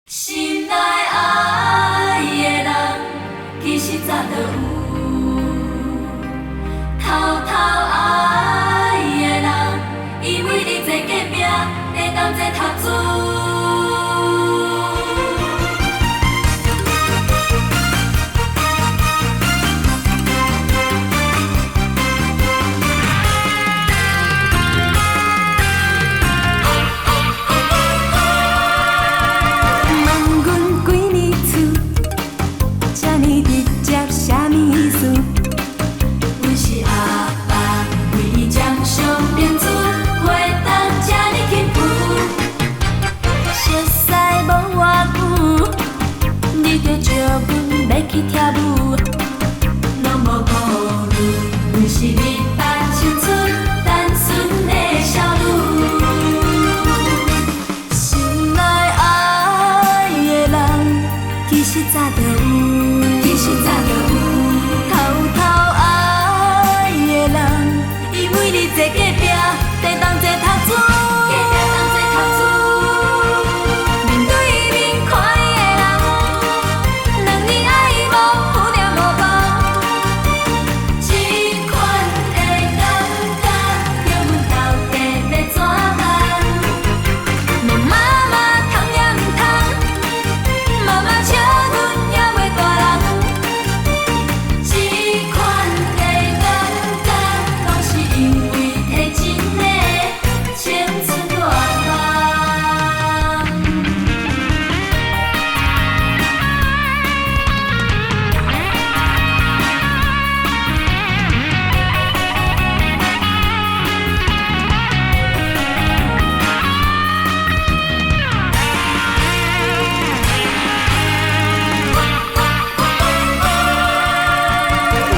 心內愛的人，其實早就有。偷偷愛的人，伊每日坐隔壁，會同齊讀書。問阮幾年厝，這呢直接啥物意思？阮是阿爸為伊掌上明珠，活動這呢輕浮。熟似無偌久，你就招阮欲去跳舞，攏無顧慮，阮是美白青春單純的少女。心內愛的人，其實早就有，其實早就有。偷偷愛的人，伊每日坐隔壁，佇同齊讀書。隔壁同齊讀書。面對面看伊的人，兩年愛無負念無放。這款的感覺，叫阮到底欲怎辦？問媽媽通抑毋通？媽媽笑阮猶未大人。這款的感覺，攏是因為提真的青春願望。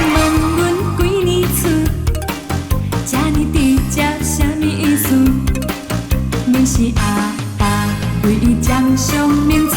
問阮幾年厝，這呢直接啥物意思？阮是阿爸為伊掌上明珠，